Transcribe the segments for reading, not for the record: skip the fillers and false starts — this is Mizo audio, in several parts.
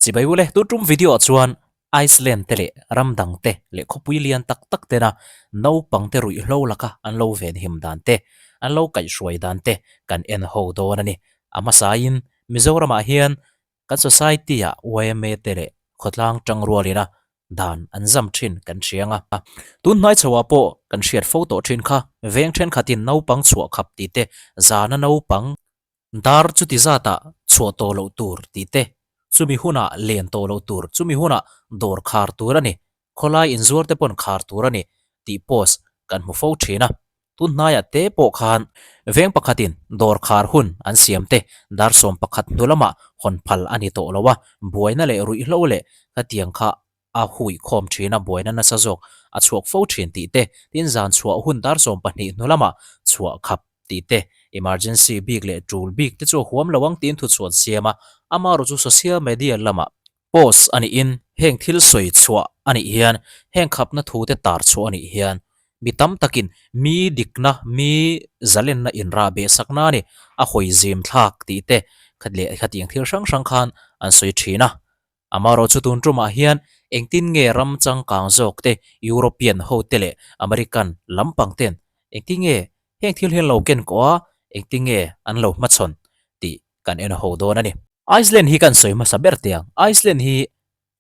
Chibai ule, tun tum video ah chuan Iceland te leh ram dang te leh khawpui lian tak tak tena naupang te ruihhlo laka an lo venhim dan te, an lo kaihhruai dan te kan en ho dawn a ni. A hmasain Mizoramah hian kan society ah yma te leh khawtlang tangrualina dan an zam thin kan hriang a. Tun hnai chhoah pawh kan hriat fo tawh thin kha, veng thenkhatin naupang chhuah khap tih te, zana naupang dar chuti zatah chhuah tawh loh tur tih te, chumi hunah len tawh loh tur, chumi hunah dawr khar tur a ni, khawlai inzuar te pawn khar tur a ni tih post kan hmu fo thin a. Tun hnaiah te pawh khan veng pakhatin dawr khar hun an siam te dar 11 hnu lamah hawn phal a ni tawh lo a, buaina leh ruihhlo leh khatiang kha a hui khawm thin a, buaina nasa zawk a chhuak fo thin tih te, tin zan chhuah hun dar 12 hnu lamah chhuah khap tih te, emergency bik leh tul bik te chu a huam lo ang tiin thuchhuan siam a, amaherawhchu chu social media lamah Post a nihin heng thil sawi chhuah a nih hian, heng khapna thu te tar chhuah a nih hian mi tam takin mi dikna, mi zalenna inrah behsakna a ni, a hawi zim thlak tih te khat leh khatiang thil hrang hrang khan an sawi thin a. Amaherawh chu tun tumah hian engtin nge ram changkang zawk te, European ho te leh American lampang ten engtin nge heng thil hi an lo ken kawh a, engtin nge an lo hmachhawn tih kan en ho dawn a ni. Iceland hi kan sawi hmasa ber teh ang. Iceland hi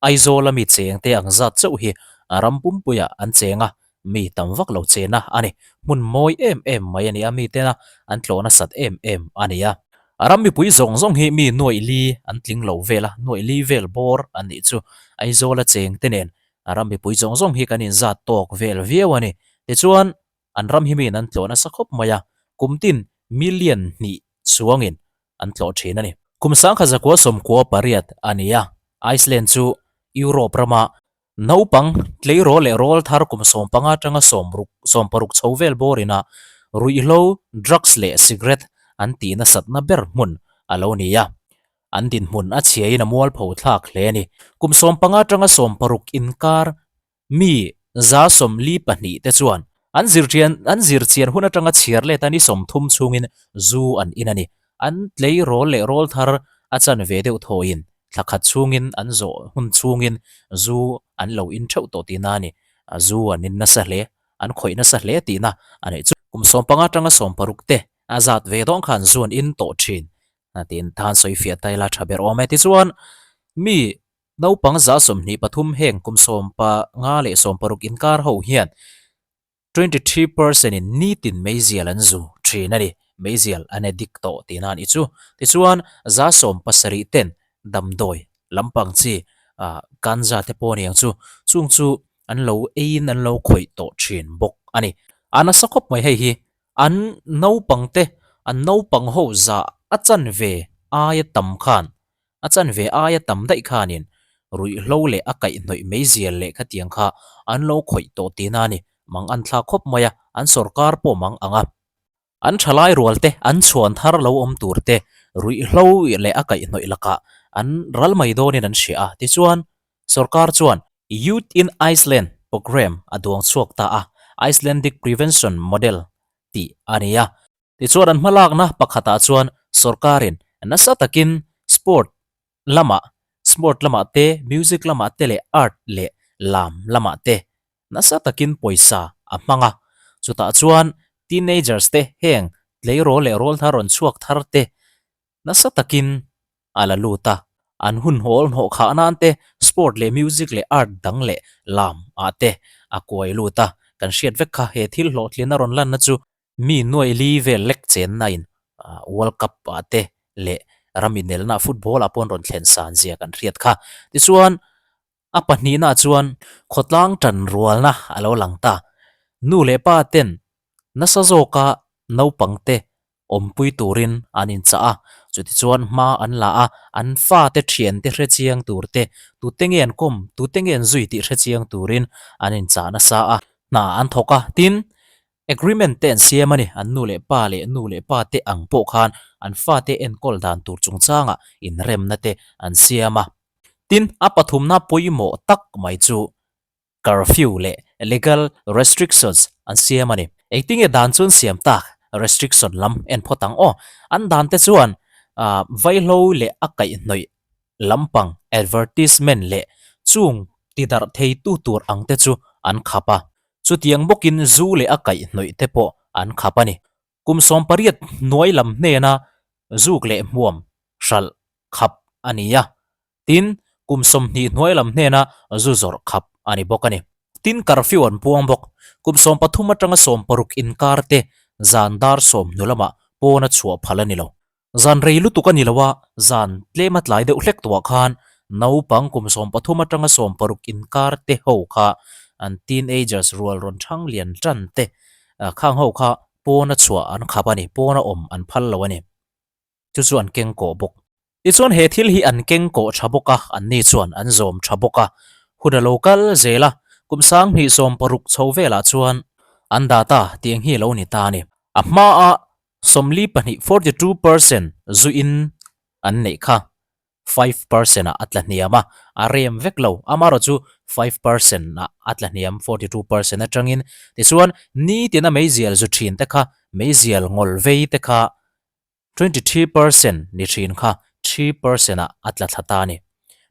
Aizawl a mi cheng te ang zat chauh hi ram pumpuiah an cheng a, mi tam vak lo chena a ni. Hmun mawi em em mai a ni a, mi tena an tlawh nasat em em a ni a. A ram mipui zawng zawng hi mi nuaih li an tling lo vel a, nuaih li vel bawr an nih chu. Aizawl a cheng te nen a ram mipui zawng zawng hi kan inzat tawk vel viau a ni. Tichuan, an ram hi miin an tlawh nasa khawp mai a, kum tin million hnih chuangin an tlawh thin a ni. Kum 1998 a ni a, Iceland chu Europe rama naupang tleirawl leh rawl thar kum 15 atanga 16 chho vel bawrina ruihhlo, drugs leh cigarette an tih nasatna ber hmun a lo ni a. An dinhmun a chhiain a mualpho thlak hle a ni. Kum 15 atanga 16 inkar Mi 42 te chuan an zirchian an zirchian hun atanga chhiar let a ni 30 chhungin zu an in a ni. An tleirawl leh rawl thar a chan ve deuh thawiin thla khat chhungin an zawh hun chhungin zu an lo in theuh tawh tihna a ni. Zu an in nasa hle, an khawih nasa hle tihna a neih chu. Kum 15 atanga 16 te a zat ve dawn khan zu an in tawh thin tiin tan sawi fiah ta ila tha ber awm e. Tichuan mi Naupang 23 heng kum 15 leh 16 inkar ho hian 23 percent in nitin meizial an zu thin a ni. Meizial an addict tawh tihna a nih chu. Tichuan, 70 ten damdawi lampang chi ganja te pawh a ni ang chu, chung chu an lo eiin an lo khawih tawh thin bawk a ni. A nasa khawp mai hei hi an naupang te, an naupang ho za a chanve aia tam khan A chanve aia tam daih khanin ruihhlo leh a kaihhnawih meizial leh khatiang kha an lo khawih tawh tihna a ni. Mang an thlak khawp mai a, an sawrkar pawh mang ang a. An thalai rual te, an chhuan thar lo awm tur te ruihhlo leh a kaihhnawih lakah an ral mai dawnin an hria a. Tichuan, sawrkar chuan Youth in Iceland programme a duang chhuak ta a, Icelandic Prevention Model tih a ni a. Tichuan an hmalakna pakhatah chuan sawrkarin nasa takin sport lamah, sport lamah te, music lamah te leh art leh lam lamah te nasa takin pawisa a hmang a. Chutah chuan teenagers te heng tleirawl leh rawl thar rawn chhuak thar te nasa takin a la lut a. An hun hawl hnawh khah nan te sport leh music leh art dang leh lam ah te a kuai lut a. Kan hriat vek kha he thil hlawhtlin a rawn lanna chu Mi nuai li vel lek chenna in World Cup ah te leh ram inelna football ah pawh an rawn thlen san zia kan hriat kha. Tichuan a pahnihna ah chuan khawtlang tan rualna a lo lang ta. Nu leh pa ten nasa zawka naupang te awmpui turin an inchah a, chutichuan hma an la a, an fate thiante hre chiang tur te, tute nge an kawm, tute nge an zui tih hre chiang turin an inchah nasa a, hna an thawk a, tin Agreement te an siam a ni, an nu leh pa leh nu leh pa te ang pawh khan an fate enkawl dan tur chungchangah inremna te an siam a. Tin, a pathumna pawimawh tak mai chu curfew leh legal restrictions an siam a ni. Engtinge dan chu an siam tak? Restriction lam en phawt ang aw. An dan te chuan vaihlo leh a kaihhnawih. Lampang advertisement leh chung tidarh theitu tur ang te chu an khap a. Chutiang bawkin zu leh a kaihhnawih te pawh an khap a ni. Kum 18 hnuai lam hnena zuk leh hmuam hralh khap a ni a. Tin, kum 20 hnuai lam hnena zu zawrh khap a ni bawk a ni. Tin, curfew an puang bawk. Kum 13 atanga 16 inkar te zan dar 10 hnu lamah pawna chhuah phal a ni lo. Zan rei lutuk a ni lo a, zan tlema tlai deuh hlek tuah khan naupang kum 13 atanga 16 inkar te ho kha an teenagers rual rawn thang lian tan te khang ho kha pawna chhuah an khap a ni, pawna awm an phal lo a ni. Chu chu an keng kawh bawk. Tichuan he thil hi an keng kawh tha bawk a, anni chuan an zawm tha bawk a. Hun a lo kal zel a, kum 2016 chho velah chuan an data tiang hi a lo ni ta a ni. A hmaa 42, 42%, zuin an neih kha 5% ah a tla hniam a, a rem vek lo. Amaherawh chu 5% ah a tla hniam, 42% atangin. Tichuan, nitina meizial zu thin te kha, meizial ngawl vei te kha 23% ni thin kha 3% ah a tla thla ta a ni.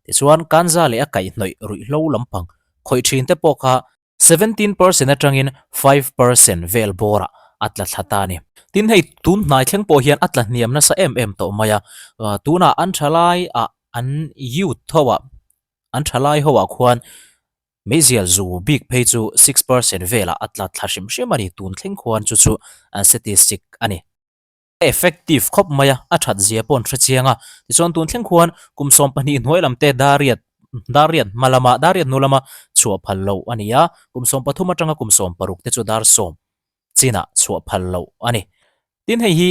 Tichuan, kanza leh a kaihhnawih ruihhlo lampang khawih thin te pawh kha 17% atangin 5% vel bawrah a tla thla ta a ni. Tin hei tun hnai thleng pawh hian a tla hniam nasa em em tawh mai a, tunah an thalai ah an youth ho ah an thalai ho ah khuan meizial zu bik phei chu 6% velah a tla thla hrim hrim a ni tun thleng khuan chu chu an statistic a ni. A effective khawp mai a, a that zia pawh an hre chiang a. Tichuan tun thleng khuan kum 12 hnuai lam te dariat dariat hma lama dariat hnu lama chhuah phal loh a ni a, kum 13 atanga kum 16 te chu dar 10 chinah chhuah phal loh a ni. Tin hei hi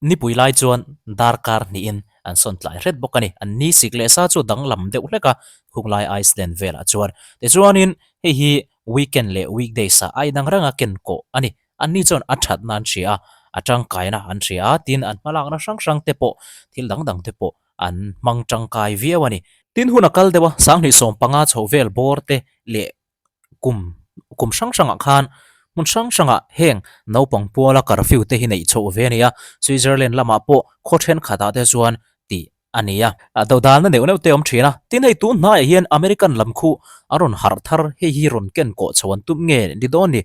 nipui lai chuan darkar hnihin an sawn tlai hret bawk a ni. An ni sik leh sa chu danglam deuh hlek a, khunglai Iceland velah chuan. Tichuanin hei hi weekend leh weekdays ah a inang reng a ken kawh a ni. Anni chuan a thatna an hria a, a tangkaina an hria a, tin an hmalakna hrang hrang te pawh thil dang dang te pawh an hmang tangkai viau a ni. Tin hun a kal deuh a, 2015 chho vel bawr te leh kum kum hrang hrangah khan hmun hrang hrangah heng naupang puala curfew te hi neih chhoh ve a ni a, Switzerland lamah pawh khaw thenkhatah te chuan tih a ni a. Dodalna neuh neuh te awm thin a. Tin hei tun hnaiah hian American lam khu a rawn harh thar hei hi rawn ken kawh chho an tum nge ni dawn ni.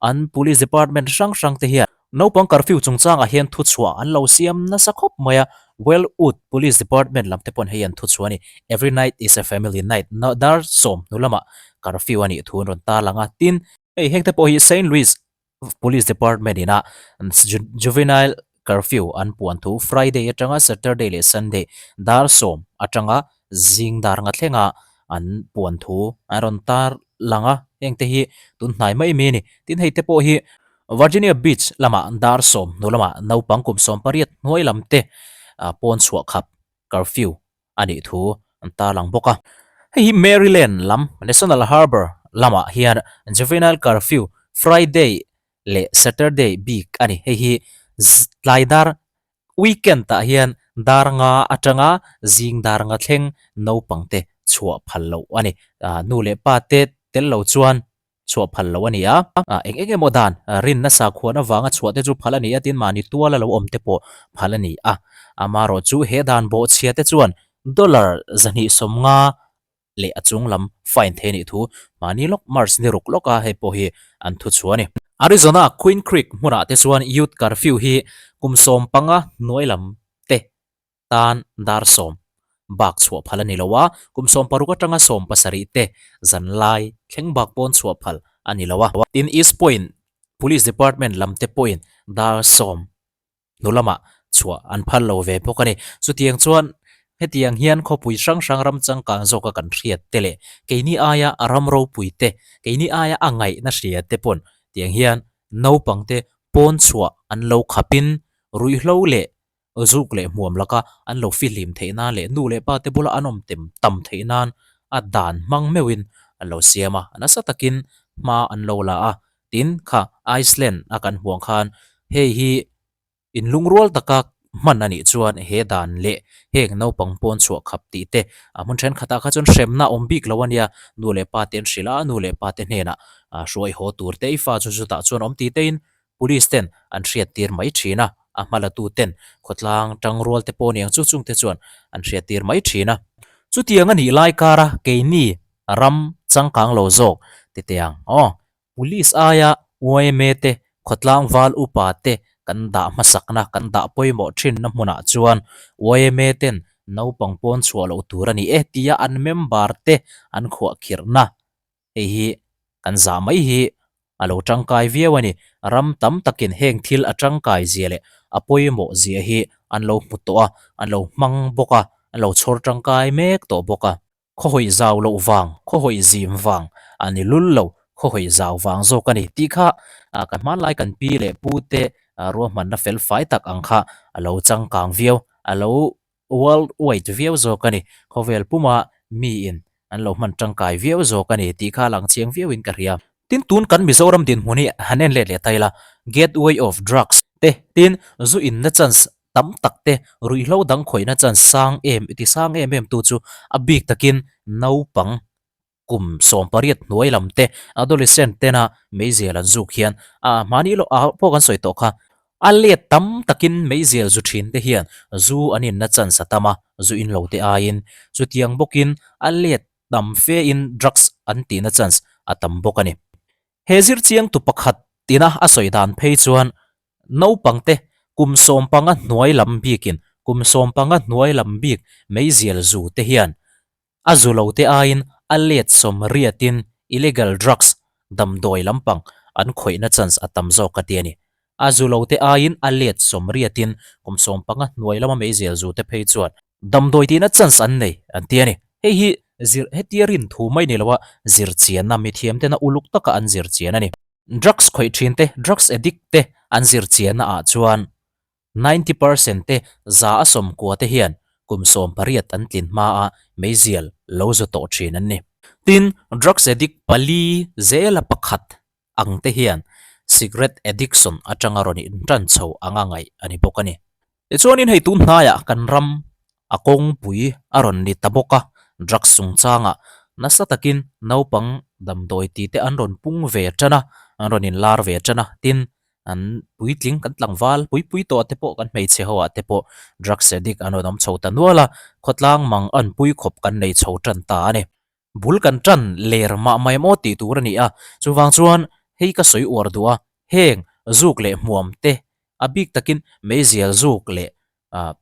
An Police Department hrang hrang te hian naupang curfew chungchangah hian thuchhuah an lo siam nasa khawp mai a. Wellwood Police Department lam te pawn hei an thuchhuah a ni. Every night is a family night dar 10 hnu lamah curfew a nih thu an rawn tarlang a. Tin, hei heng te pawh hi Saint Louis Police Department ina Juvenile Curfew an puan thu Friday atanga Saturday leh Sunday dar 10 atanga zing dar nga thlenga an puan thu an rawn tar lang a, heng te hi tun hnai mai mai a ni. Tin hei te pawh hi Virginia Beach lamah dar 10 hnu lamah naupang kum 18 hnuai lam te pawn chhuah khap curfew a nih thu an tarlang bawk a. Hei hi Maryland lam National Harbor lamah hian Juvenile Curfew Friday leh Saturday bik a ni. Hei hi tlai dar weekend ah hian dar nga atanga zing dar nga thleng naupangte chhuah phal loh a ni. Nu leh pa te tel lo chuan chhuah phal loh a ni a. Eng eng emaw dan rinna sakhuan avanga chhuah te chu phal a ni a, tin mahni tuala lo awm te pawh phal a ni a. Amaherawh chu he dan bawhchhia te chuan dollar 250 leh a chung lam fine thei a nih thu mahni lawk March ni ruk lawka hei pawh hi an thu chhuah a ni. Arizona Queen Creek hmunah te chuan youth curfew hi kum 15 hnuai lam te tan dar 10 bak chhuah phal a ni lo a, kum 16 atanga 17 te zanlai thleng bak pawn chhuah phal a ni lo a. Tin, East Point Police Department lam te pawhin dar 10 hnu lamah chhuah an phal lo ve bawk a ni. Chutiang chuan hetiang hian khawpui hrang hrang ram changkang zawka kan hriat te leh keini aia ram ropui te, keini aia a ngaihna hria te pawn tiang hian naupang te pawn chhuah an lo khapin ruihhlo leh zuk leh hmuam laka an lo fihlim theih nan leh nu leh pa te bula an awm tem tam theih nan a dan hmang meuhin an lo siam a, nasa takin hma an lo la a. Tin, kha Iceland a kan hmuh ang khan hei hi inlungrual taka hman a nih chuan he dan leh heng naupang pawn chhuah khap tih te a hmun thenkhatah kha chuan hremna awm bik lo a nia, nu leh pa te an hrilh a, nu leh pa te hnenah hruai haw tur te i fa chu chutah chuan awm tih tein Police ten an hriattir mai thin a, a hmalatu ten khawtlang tangrual te pawh niang chu chungte chuan an hriattir mai thin a. Chutiang a nih lai kara keini ram changkang lo zawk ti teh ang aw. Police aia yma te, khawtlang val upa te kan dah hmasakna, kan dah pawimawh thinna hmunah chuan yma ten naupang pawn chhuah loh tur a ni e tia an member te an khuahkhirhna hei hi kan zah mai hi a lo tangkai viau a ni. Ram tam takin heng thil a tangkai zia leh a pawimawh zia hi an lo hmu tawh a, an lo hmang bawk a, an lo chhawr tangkai mek tawh bawk a. Khawhawi zau loh vang, khawhawi zim vang a ni lul lo, khawhawi zau vang zawk a ni tih kha ka hmanlai kan pi leh pu te ruahmanna fel fai tak ang kha a lo changkang viau, a lo world wide viau zawk a ni. Khawvel puma miin an lo hman tangkai viau zawk a ni tih kha a lang chiang viauin ka hria. Tin tun kan Mizoram dinhmun hi han en let leh ta ila, gateway of drugs te, tin zu inna chance tam tak te, ruihhlo dang khawihna chance sang em ti sang em em tu chu a bik takin naupang kum 18 hnuai lam te, adolescent tena meizial an zuk hian a mahni lo ah pawh kan sawi tawh kha. A let tam takin meizial zu thin te hian zu an inna chance a tam a, zu in lo te aiin chutiang bawkin a let tam fe in drugs an tihna chance a tam bawk a ni. He zirchiang tu pakhat tina a sawi dan phei chuan naupang te kum 15 hnuai lam bikin kum 15 hnuai lam bik meizial zu te hian A zu lo te aiin a let 80in illegal drugs, damdawi lampang, an khawihna chance a tam zawk ka ti a ni. A zu lo te aiin a let 80in kum 15 hnuai lama meizial zu te phei chuan damdawi tihna chance an nei an ti a ni. Hei hi zir hetia rin thu mai ni loa zir chianna mithiam tena uluk taka an zir chian a ni. Drugs khawih thin te, drugs addict te an zir chianna ah chuan 90 percent te 90% te hian kum 18 an tlin hma a meizial lo zu tawh thin an ni. Tin, drugs addict pali zela pakhat ang te hian cigarette addiction atanga rawn intan chho anga ngaih a ni bawk a ni. Tichuanin hei tun hnaiah kan ram a kawngpui a rawn ni ta bawk a, drugs chungchangah nasa takin naupang damdawi tih te an rawn pung ve tan a, an rawn inlar ve tan a, tin An puitling kan tlangval pui pui tawh te pawh kan hmeichhe ho ah te pawh drugs addict an rawn awm chho ta nual a, khawtlang mang an pui khawp kan nei chho tan ta a ni. Bul kan tan ler mah mai maw tih tur a ni a, chuvang chuan hei ka sawi uar duh a, heng zuk leh hmuam te a bik takin meizial zuk leh ah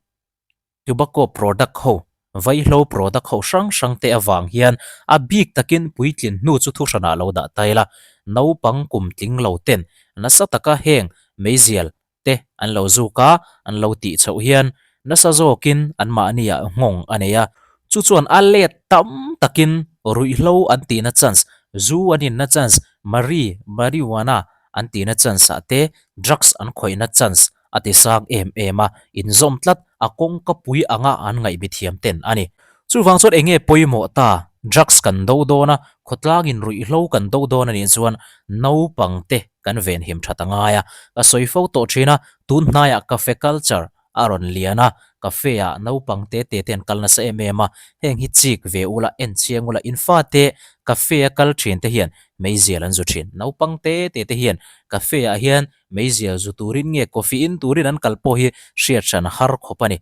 Tobacco product ho, vaihlo product ho hrang hrang te avang hian a bik takin puitlin hnu chu thuhranah lo dah ta ila, naupang kum tling lo ten nasa taka heng meizial te an lo zuk a, an lo tih chhoh hian nasa zawkin anmahniah nghawng a nei a. Chu chuan a let tam takin ruihhlo an tihna chance, zu an inna chance, mari, marijuana, an tihna chance ah te drugs an khawihna chance a ti sang em em a, inzawm tlat a kawngka pui anga an ngaihbi thiam ten a ni. Chuvang chuan enge pawimawh ta, drugs kan do dawn a, khawtlangin ruihhlo kan do dawn a nih chuan naupang te kan venhim that a ngai a, ka sawi fo tawh thin a, tun hnaiah cafe culture a rawn lian a, cafe ah naupang te te te an kal nasa em em a, heng hi chik ve ula, en chiang ula, in fate cafe a kal thin te hian meizial an zu thin, naupang te te te hian cafe ah hian Meizial zu turin nge coffee in turin an kal pawh hi hriat hran har khawp a ni.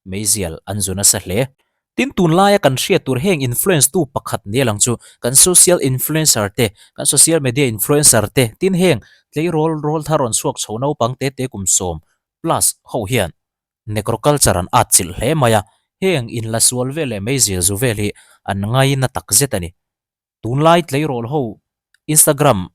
Meizial an zu nasa hle. Tin, tunlaia kan hriat tur heng influence tu pakhat nia lang chu kan social influencer te, kan social media influencer te, tin heng tleirawl rawl thar rawn chhuak chho naupang te te kum 10 plus ho hian necro culture an atchilh hle mai a, heng inla sual vel leh meizial zu vel hi an ngaina takzet a ni. Tunlai tleirawl ho Instagram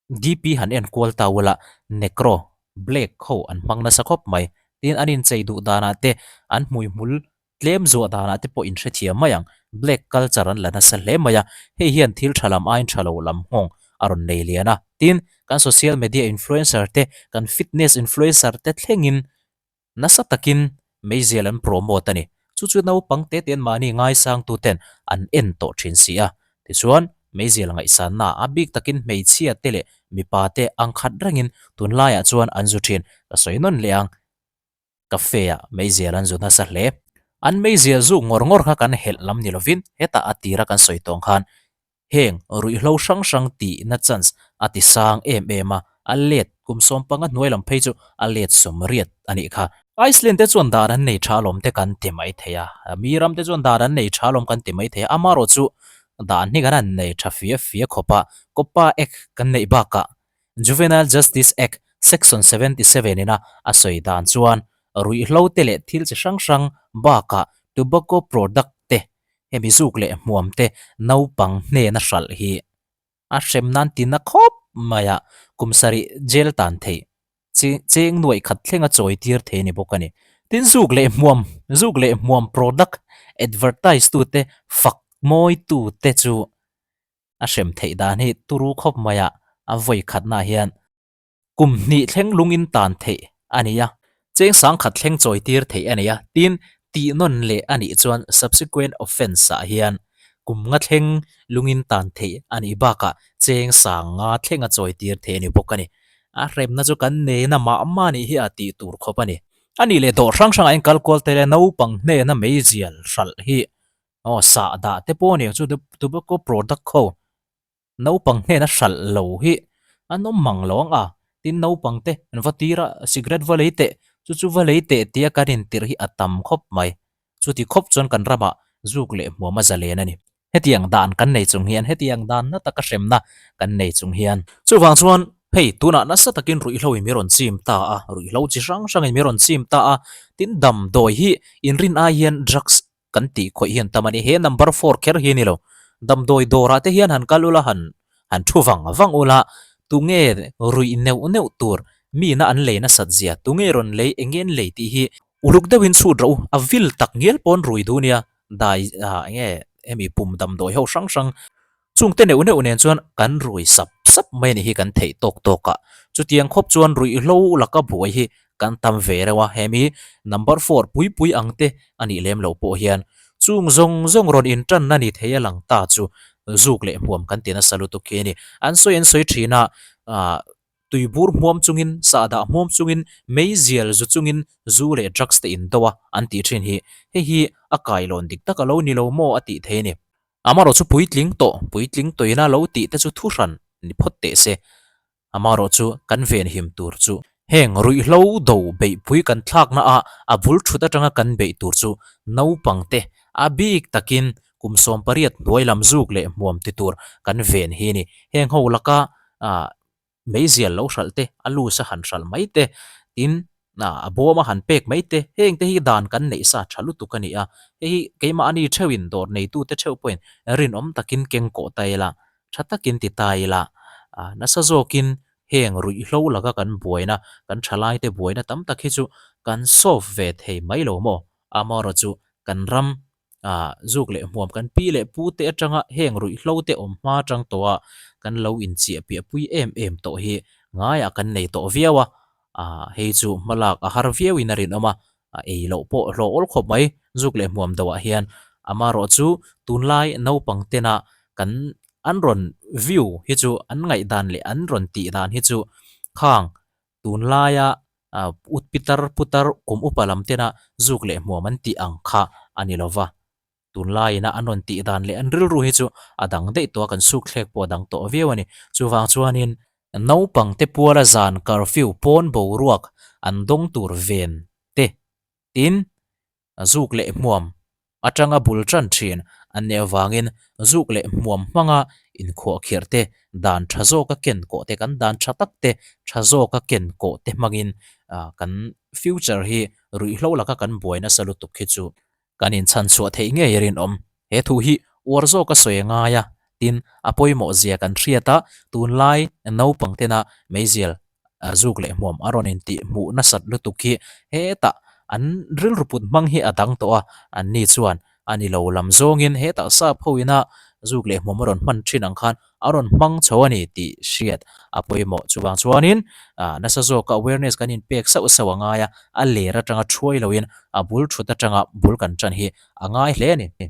DP han en kual ta ula, Necro, Black ho an hmang nasa khawp mai. Tin, an inchei duh danah te, an hmuihmul tlem zuah danah te pawh inhrethiam mai ang. Black culture an la nasa hle mai a, hei hian thil tha lam aiin tha lo lam nghawng a rawn nei lian a. Tin, kan social media influencer te, kan fitness influencer te thlengin Nasa takin meizial an promote a ni. Chu chu naupang te te anmahni ngaisangtuten an en tawh thin si a. Tichuan, meizial ngaihsanna a bik takin hmeichhia te leh mipa te ang khat rengin tunlaiah chuan an zu thin. Ka sawi nawn leh ang, cafe ah meizial an zu nasa hle. An meizial zuk ngawr ngawr kha kan helh lam ni lovin hetah a tira kan sawi tawng khan Heng ruihhlo hrang hrang tihna chance a ti sang em em a, A let kum 15 hnuai lam phei chu a let 80 a nih kha. Iceland te chuan dan an nei tha alawm te kan ti mai thei a, mi ram te chuan dan an nei tha alawm kan ti mai thei a, amaherawh chu dan hi kan han nei tha fia fia khawp a, Copa Act kan neih bakah Juvenile Justice Act Section 77 ina a sawi dan chuan ruihhlo te leh thil chi hrang hrang bakah tobacco product te hemi zuk leh hmuam te naupang hnena hralh hi a hrem nan tina khawp mai a, kum sarih jail tan theih cheng nuaih khat thlenga chawi tir thei a ni bawk a ni. Tin zuk leh hmuam, zuk leh hmuam product advertise tute fak mawi tute chu a hrem theih dan hi turu khawp mai a, a vawi khatnaah hian Kum hnih thleng lungin tan theih a ni a, cheng sangkhat thleng chawi tir theih a ni a, tin tih nawn leh a nih chuan subsequent offence ah hian kum nga thleng lungin tan theih a nih bakah cheng sang nga thlenga chawi tir theih a ni bawk a ni. A hremna chu kan neina mah mah nih hi a tih tur khawp a ni. A nih leh dawr hrang hrangah in kal kual tel e, naupang hnena meizial hralh hi aw sahdah te pawh a ni ang chu tobacco product ho Naupang hnena hralh lo hi an awm mang lo ang a, tin naupang te an va tir a, cigarette va lei teh, chu chu va lei teh tia kan intirh hi a tam khawp mai. Chuti khawp chuan kan ramah zuk leh hmuam a zalen a ni. Hetiang dan kan nei chung hian, hetiang dan na taka hremna kan nei chung hian. Chuvang chuan hei tunah nasa takin ruihhlo in mi rawn chim ta a, ruihhlo chi hrang hrangin mi rawn chim ta a, tin damdawi hi inrin ai hian drugs Kan tih khawih hian tam a ni. He number four kher hi a ni lo. Damdawi dawrah te hian han kal ula, han han thu vang vang ula, tunge ruih neuh neuh tur, mina an lei nasat zia, tunge rawn lei, eng nge an lei tih hi uluk deuhin chhut rawh u. A vil tak ngial pawn rui duh nia, dai eng nge hemi pum damdawi ho hrang hrang Chungte neuh neuh nen chuan kan rui sap sap mai a nih hi kan theih tawk tawk a. Chutiang khawp chuan ruihhlo laka buai hi kan tam ve reuh a, hemi number four pui pui ang te a nih lem loh pawh hian chung zawng zawng rawn intanna ni thei a lang ta chu zuk leh hmuam kan ti nasa lutuk khi a ni. An sawi an sawi thin a, ah tuibur hmuam chungin, sahdah hmuam chungin, meizial zu chungin zu leh drugs te in do a an tih thin hi hei hi a kailawn dik tak a lo ni lo maw a tih thei a ni. Amaherawh chu puitling tawh, puitling tawina lo tih te chu thu hran ni phawt teh se. Amaherawh chu kan venhim tur chu heng ruihhlo do beihpui kan thlakna ah a bul thut atanga kan beih tur chu naupang te a bik takin kum 18 hnuai lam zuk leh hmuam ti tur kan ven hi a ni. Heng ho laka ah Meizial lo hralh te, a lus a han hralh mai te, tin a bawm a han pek mai te, heng te hi dan kan neih sa tha lutuk a ni a. Hei hi keimahni theuhin dawr neitute theuh pawhin rinawm takin keng kawh ta ila, tha takin ti ta ila, nasa zawkin heng ruihhlo laka kan buaina, kan thalaite buaina tam tak hi chu kan solve ve thei mai lo maw? Amaherawhchu kan ram ah zuk leh hmuam kan pi leh pu te atanga heng ruihhlo te awm hma atang tawh a kan lo inchiah piah pui em em tawh hi ngaiah kan nei tawh viau a, ah hei chu hmalak a har viau in a rinawm a, a ei loh pawh hlawh awl khawp mai zuk leh hmuam deuh ah hian amaherawh chu tunlai naupang tena kan an rawn view hi chu an ngaihdan leh an rawn tih dan hi chu khang Tunlaia ut pitar putar kum upa lam tena zuk leh hmuam an tih ang kha a ni lova. Tunlaiina an rawn tih dan leh an rilru hi chu a dang daih tawh a, kan sukthlek pawh a dang tawh viau a ni. Chuvang chuanin naupangte puala zan curfew pawn boruak an dawng tur ven te tin Zuk leh hmuam atanga bul tan thin an nih avangin zuk leh hmuam hmanga inkhuahkhirh te, dan tha zawka ken kawh te, kan dan tha tak te tha zawka ken kawh te hmangin kan future hi ruihhlo laka kan buai nasa lutuk hi chu kan inchhanchhuah theih ngei a rinawm. He thu hi uar zawka sawi a ngai a, tin a pawimawh zia kan hriat a, tunlai naupang tena meizial zuk leh hmuam a rawn intih hmuh nasat lutuk hi hetah an rilru put hmang hi a dang tawh a, an ni chuan a ni lo lam zawngin hetah sap ho ina zuk leh hmuam a rawn hman thin ang khan a rawn hmang chho a ni tih hriat a pawimawh. Chuvang chuanin nasa zawka awareness kan inpek sauh sauh a ngai a, a ler atanga thuai loin a bul thut atanga bul kan tan hi a ngai hle a ni.